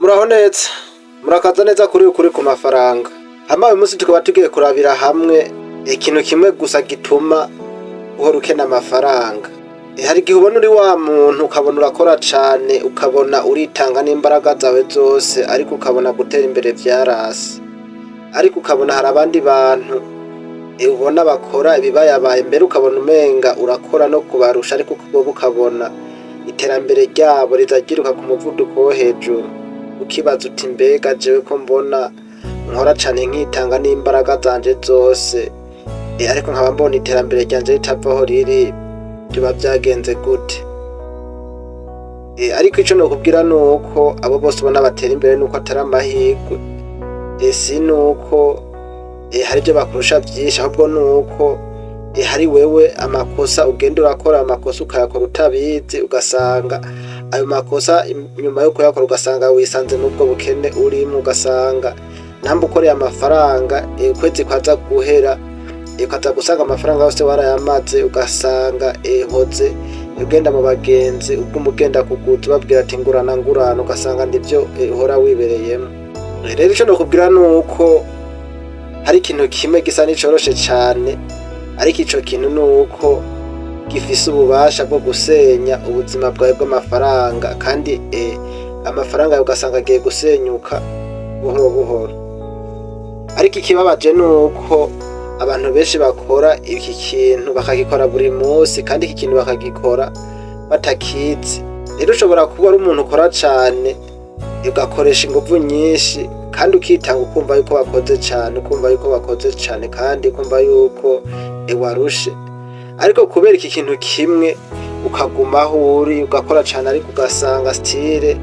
Muraho neza, murakaza neza kuri Ukuri ku Mafaranga. Hama uyu munsi tukaba tugiye kurabira hamwe ikintu kimwe gusa gituma uhora ukena amafaranga. Hari igihe ubona uri wa muntu, ukabona urakora cane, ukabona uritanga n'imbaraga zawe zose, ariko ukabona gutera imbere vyarase. Ariko ukabona hari abandi bantu ubona bakora ibibayabaye mbere, ukabona umenga urakora no kubarusha, ariko bobo ukabona iterambere ryabo riza ryiruka ku muvuduko wo hejuru. Ukibaza uti: "Mbega jewe ko mbona nkora cane, nkitanga n'imbaraga zanje zose, ariko nkaba mbona iterambere ryanje ritava aho riri, vyoba vyagenze gute?" Ariko ico nokubwira nuko abo bose ubona batera imbere nuko atari amahirwe, si nuko hari ivyo bakurusha vyinshi, ahubwo nuko hari wewe amakosa ugenda urakora, amakosa ukayakora utabizi, ugasanga ayo makosa nyuma yo kuyakora ugasanga wisanze mubwo bukene urimwo. Ugasanga namba ukoreye amafaranga, ukwezi kwaza guhera ukaza gusanga amafaranga yose warayamaze, ugasanga hoze ugenda mu bagenzi, uguma ugenda kuguza, ubabwira ati: "Ngurana, ngurana", ugasanga nivyo uhora wibereyemwo. Rero ico nokubwira nuko hari ikintu kimwe gisa n'icoroshe cane, ariko ico kintu nuko gifise ububasha bwo gusenya ubuzima bwawe bw'amafaranga, kandi amafaranga yawe ugasanga agiye gusenyuka buhoro buhoro. Ariko ikibabaje nuko abantu benshi bakora iki kintu, bakagikora buri munsi, kandi iki kintu bakagikora batakizi. Rero ushobora kuba ari umuntu ukora cane, ugakoresha inguvu nyinshi, kandi ukitanga, ukumva yuko wakoze cane, ukumva yuko wakoze cane, kandi ukumva yuko warushe, ariko kubera iki kintu kimwe ukaguma aho uri, ugakora cane, ariko ugasanga still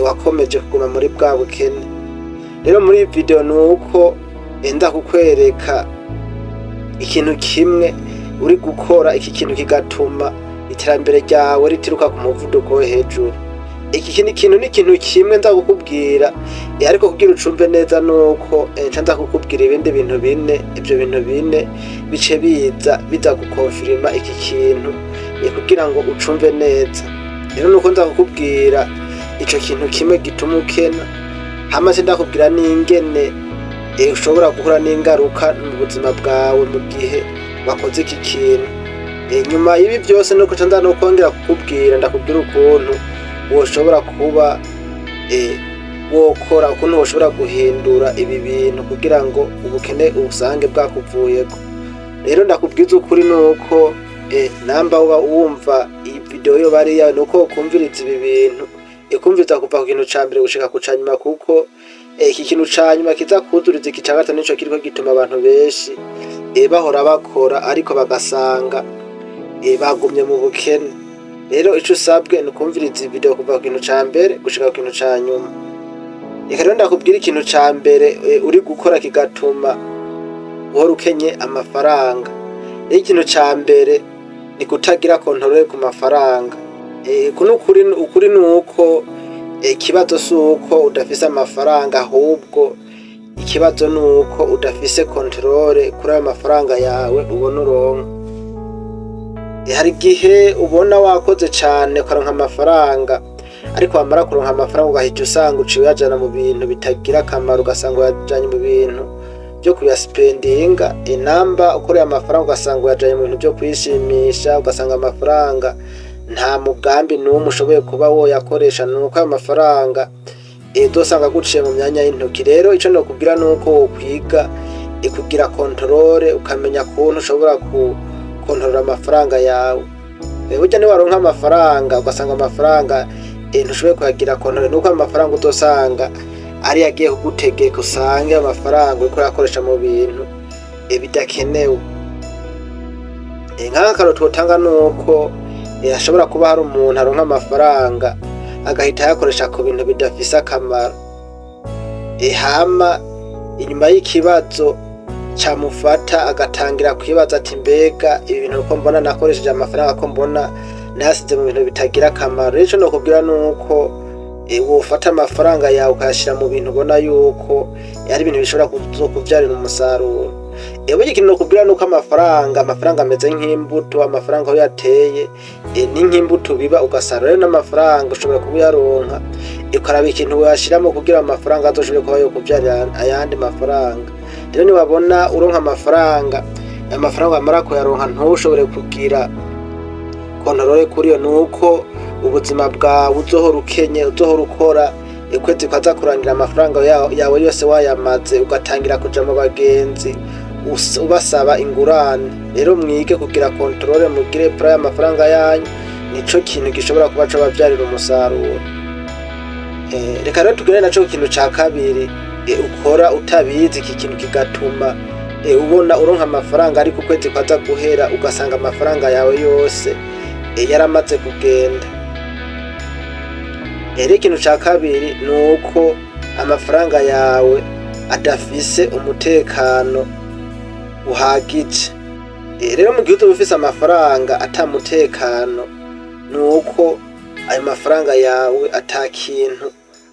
wakomeje kuguma muri bwa bukene. Rero muri iyi video ni uko enda kukwereka ikintu kimwe uri gukora, iki kintu kigatuma iterambere ryawe ritiruka ku muvuduko wo hejuru. Iki kintu ni ikintu kimwe nza kukubwira, ariko kugira ucumve neza nuko nca nza kukubwira ibindi bintu bine. Ivyo bintu bine bice biza gukonfirima iki kintu, kugira ngo ucumve neza. Rero nuko nza kukubwira ico kintu kimwe gituma ukena, hama se ndakubwira n'ingene ushobora guhura n'ingaruka mu buzima bwawe mu gihe wakoze iki kintu. Nyuma y'ibi byose nuko nca nza no kongera kukubwira, ndakubwira ukuntu woshobora kuba wokora, ukuntu woshobora guhindura ibi bintu kugira ngo ubukene ubusange bwakuvuyeko. Rero ndakubwiza ukuri nuko namba uba wumva iyi video yoba ari iyawe, nuko wokumviriza ibi bintu, ikumviriza kuva ku kintu ca mbere gushika ku ca nyuma, kuko iki kintu ca nyuma kiza kuzuriza iki ca gatanu nico kiriko gituma abantu benshi bahora bakora, ariko bagasanga bagumye mu bukene. Rero ico usabwe ni ukumviriza iyi video kuva ku kintu ca mbere gushika ku kintu ca nyuma. Reka rero ndakubwira ikintu ca mbere uri gukora kigatuma uhora ukenye amafaranga. Rero ikintu ca mbere ni kutagira contrôle ku mafaranga. Kuno ukuri, ukuri ni uko ikibazo si uko udafise amafaranga, ahubwo ikibazo ni uko udafise contrôle kuri ayo mafaranga yawe ubona uronka. Hari igihe ubona wakoze cane ukaronka amafaranga, ariko wamara kuronka amafaranga ugahita usanga uciye uyajana mu bintu bitagira akamaro, ugasanga uyajanye mu bintu vyo kuyasipendinga. Inamba ukoreye amafaranga ugasanga uyajanye mu bintu vyo kwishimisha, ugasanga amafaranga nta mugambi n'umwe ushoboye kuba woyakoresha, nuko ayo mafaranga uzosanga aguciye mu myanya y'intoki. Rero ico nokubwira nuko wokwiga kugira contrôle, ukamenya kuntu ushobora gukontorora amafaranga yawe. Burya niwaronka amafaranga ugasanga amafaranga ntushoboye kuyagira contrôle, nuko ayo mafaranga uzosanga ariyo agiye kugutegeka, usange amafaranga uriko urayakoresha mu bintu bidakenewe. Nk'akarorero twotanga nuko hashobora kuba hari umuntu aronka amafaranga agahita ayakoresha ku bintu bidafise akamaro, hama inyuma y'ikibazo camufata agatangira kwibaza ati: "Mbega ibi bintu ko mbona nakoresheje amafaranga, ko mbona nayasize mu bintu bitagira akamaro?" Rero ico nokubwira nuko wofata amafaranga yawe ukayashira mu bintu ubona yuko ari ibintu bishobora kuzokuvyarira umusaruro. Burya ikintu nokubwira nuko amafaranga ameze nk'imbuto. Amafaranga aho yateye ni nk'imbuto biba ugasarura. Rero n'amafaranga ushobora kuba uyaronka, ukaraba ikintu wayashiramo kugira amafaranga azoshobore kuba yokuvyarira ayandi mafaranga. Rero niwabona uronka amafaranga, amafaranga wamara kuyaronka ntushobore kugira contrôle kuri yo, nuko ubuzima bwawe uzohora ukenye, uzohora ukora, ukwezi kwaza kurangira amafaranga yawe yose wayamaze, ugatangira kuja mu bagenzi ubasaba ingurane. Rero mwige kugira contrôle, mugire plan y'amafaranga yanyu, nico kintu gishobora kuba cobavyarira umusaruro. Reka rero tugere naco kintu ca kabiri ukora utabizi, iki kintu kigatuma ubona uronka amafaranga, ariko ukwezi kwaza guhera ugasanga amafaranga yawe yose yaramaze kugenda. Rero ikintu ca kabiri ni uko amafaranga yawe adafise umutekano uhagije. Rero mu gihe uzoba ufise amafaranga ata mutekano, ni uko ayo mafaranga yawe ata kintu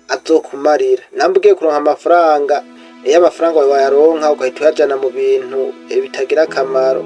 azokumarira. Namba ugiye kuronka amafaranga, iyo amafaranga wawe wayaronka ugahita uyajana mu bintu bitagira akamaro,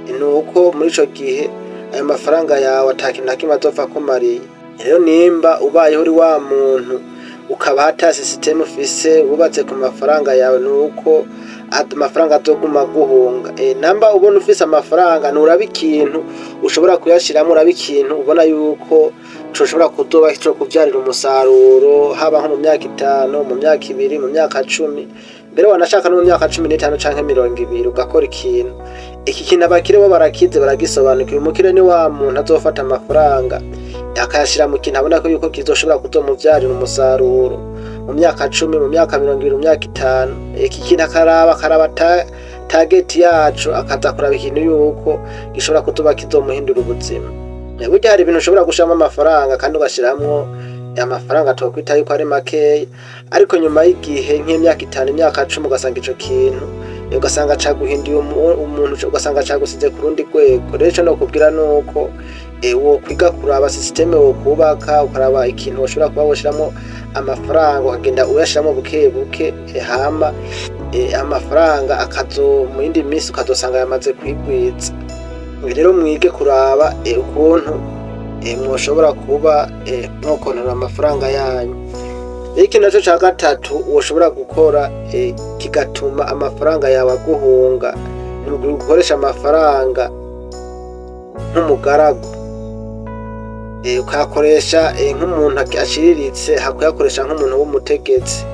ni uko muri ico gihe ayo mafaranga yawe ata kintu na kimwe azopfa akumariye. Rero nimba ubayeho uri wa muntu, ukaba ata système ufise wubatse ku mafaranga yawe, ni uko amafaranga azoguma aguhunga. Namba ubona ufise amafaranga, nturaba ikintu ushobora kuyashiramwo, uraba ikintu ubona yuko coshobora kuzoba co kuvyarira umusaruro, haba nko mu myaka 5, mu myaka 2, mu myaka 10, mbere wanashaka no mu myaka 15 canke 20, ugakora ikintu. Iki kintu abakire bo barakize, baragisobanukiwe. Umukire ni wa muntu azofata amafaranga akayashira mu kintu abona ko yuko kizoshobora kuzomuvyarira umusaruro mu myaka 10, mu myaka 20, mu myaka 5. Iki kintu akaraba target yaco, akaza kuraba ikintu yuko gishobora kuzoba kizomuhindura ubuzima. Burya hari ibintu ushobora gushiramwo amafaranga, kandi ugashiramwo amafaranga twokwita yuko ari makeya, ariko nyuma y'igihe nk'imyaka 5, imyaka 10, ugasanga ico kintu ugasanga caguhinduye umuntu, ugasanga cagusize ku rundi rwego. Rero ico nokubwira nuko wokwiga kuraba système wokubaka, ukaraba ikintu woshobora kuba woshiramwo amafaranga, ukagenda uyashiramwo buke buke, hama amafaranga akazo mu yindi minsi ukazosanga yamaze kwigwiza. Rero mwige kuraba ukuntu mwoshobora kuba mwokontora amafaranga yanyu. Rero ikintu naco ca gatatu woshobora gukora kigatuma amafaranga yawe aguhunga, ni ugukoresha amafaranga nk'umugaragu, ukayakoresha nk'umuntu aciriritse hakuyakoresha nk'umuntu w'umutegetsi.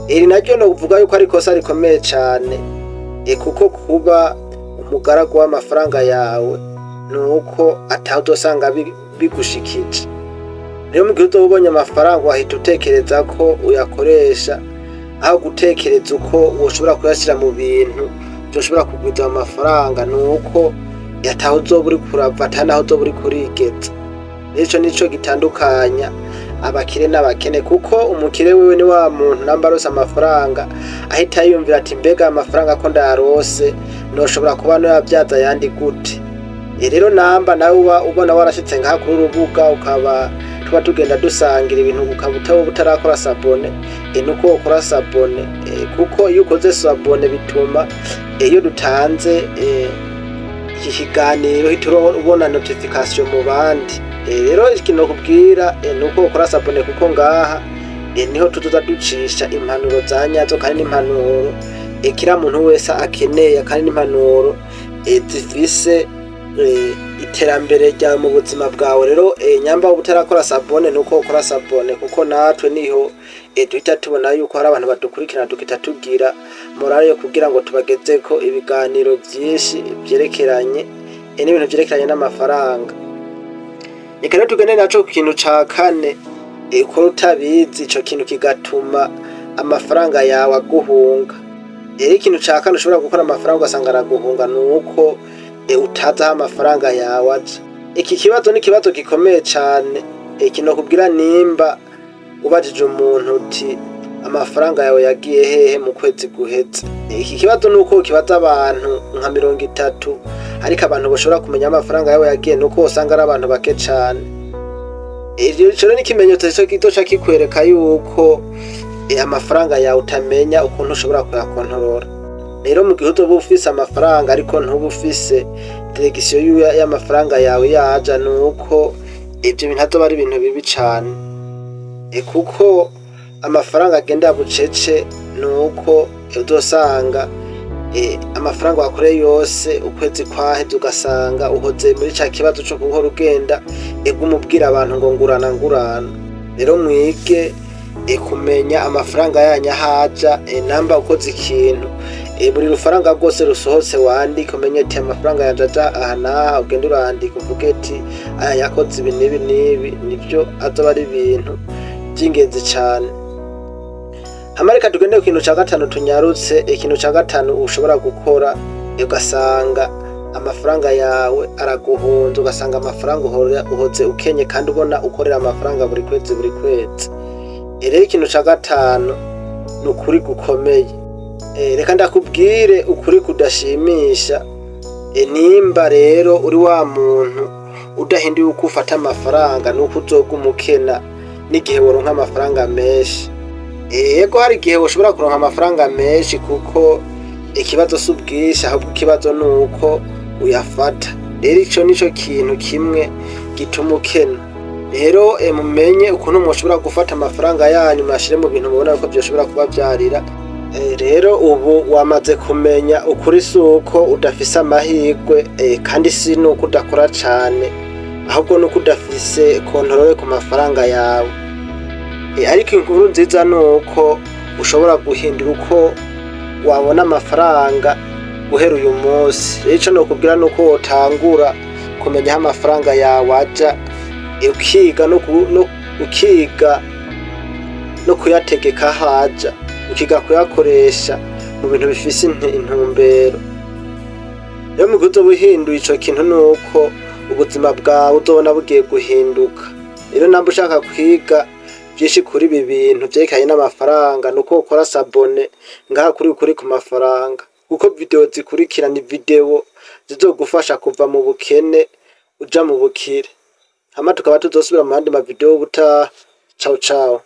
Iri naryo novuga yuko ari ikosa rikomeye cane, kuko kuba umugaragu w'amafaranga yawe ni uko ataho uzosanga bigushikije. Rero mu gihe uzoba ubonye amafaranga, wahita utekereza ko uyakoresha aho gutekereza uko woshobora kuyashira mu bintu vyoshobora kugwiza ayo mafaranga, ni uko ataho uzoba uriko urava, ata naho uzoba uriko urigeza. Ico nico gitandukanya abakire n'abakene, kuko umukire wewe ni wa muntu namba aronse amafaranga ahita yiyumvira ati: "Mbega amafaranga ko ndayarose, noshobora kuba noyavyaza ayandi gute?" Rero namba nawe uba ubona warashitse ngaha kuri urubuga, ukaba tuba tugenda dusangira ibintu, ukaba utaba utarakora s'abonner, nuko wokora s'abonner, kuko iyo ukoze s'abonner bituma iyo dutanze iki kiganiro uhita ubona notification mu bandi. Rero ikintu nokubwira nuko wokora s'abonner, kuko ngaha niho tuzoza ducisha impanuro za nyazo, kandi n'impanuro kira muntu wese akeneye, kandi n'impanuro zifise iterambere ryawe mu buzima bwawe. Rero nyamba uba utarakora s'abonner, nuko ukora s'abonner, kuko natwe niho duhita tubona yuko hari abantu badukurikirana, tugahita tugira morale yo kugira ngo tubagezeko ibiganiro vyinshi vyerekeranye n'ibintu vyerekeranye n'amafaranga. Reka rero tugende naco ku kintu ca kane ukora utabizi, ico kintu kigatuma amafaranga yawe aguhunga. Rero ikintu ca kane ushobora gukora amafaranga ugasanga araguhunga, nuko utazi aho amafaranga yawe aja. Iki kibazo ni ikibazo gikomeye cane. Kinokubwira, nimba ubajije umuntu uti: "Amafaranga yawe yagiye hehe mu kwezi guheze?" Iki kibazo nuko ukibaza abantu nka 30, ariko abantu bashobora kumenya amafaranga yawe yagiye nuko usanga ari abantu bake cane. Ivyo rero ni ikimenyetso kizoca kikwereka yuko amafaranga yawe utamenya ukuntu ushobora kuyakontorora. Rero mu gihe uzoba ufise amafaranga ariko ntuba ufise direction y'amafaranga yawe yaja, nuko ivyo bintu azoba ari ibintu bibi cane. Kuko amafaranga agenda bucece, nuko uzosanga amafaranga wakoreye yose ukwezi kwaheze ugasanga uhoze muri ca kibazo co guhora ugenda eguma ubwira abantu ngo ngurana, ngurana. Rero mwige kumenya amafaranga yanyu ahaja. Namba ukoze ikintu, buri rufaranga rwose rusohotse wandike, umenye ati amafaranga yanje aja aha n'aha. Ugende urandika, uvuge ati aya yakoze ibi n'ibi n'ibi. Nivyo azoba ari ibintu vy'ingenzi cane. Hama reka tugende ku kintu ca gatanu, tunyarutse. Ikintu ca gatanu ushobora gukora ugasanga amafaranga yawe araguhunze, ugasanga amafaranga uhora uhoze ukenye kandi ubona ukorera amafaranga buri kwezi, buri kwezi. Rero ikintu ca gatanu ni ukuri gukomeye. Reka ndakubwire ukuri kudashimisha. Nimba rero uri wa muntu udahinduye uko ufata amafaranga, nuko uzoguma ukena n'igihe woronka amafaranga menshi. Yego, hari igihe ushobora kuronka amafaranga menshi, kuko ikibazo si ubwinshi, ahubwo ikibazo ni uko uyafata. Rero ico nico kintu kimwe gituma ukena. Rero mumenye ukuntu mushobora gufata amafaranga yanyu, muyashire mu bintu mubona ko vyoshobora kubavyarira. Rero ubu wamaze kumenya ukuri: si uko udafise amahirwe, kandi si nuko udakora cane, ahubwo nuko udafise contrôle ku mafaranga yawe. Ariko inkuru nziza ni uko ushobora guhindura uko wabona amafaranga guhera uyu munsi. Rero ico nokubwira nuko wotangura kumenya aho amafaranga yawe aja, ukiga no ukiga no kuyategeka aho aja, ukiga kuyakoresha mu bintu bifise intumbero. Rero mu gihe uzoba uhinduye ico kintu, nuko ubuzima bwawe uzobona bugiye guhinduka. Rero namba ushaka kwiga vyinshi kuri ibi bintu vyerekeranye n'amafaranga, nuko wokora s'abonner ngaha kuri Ukuri ku Mafaranga, kuko video zikurikira ni video zizogufasha kuva mu bukene uja mu bukire. Hama tukaba tuzosubira mu yandi ma video ubutaha. Ciao ciao.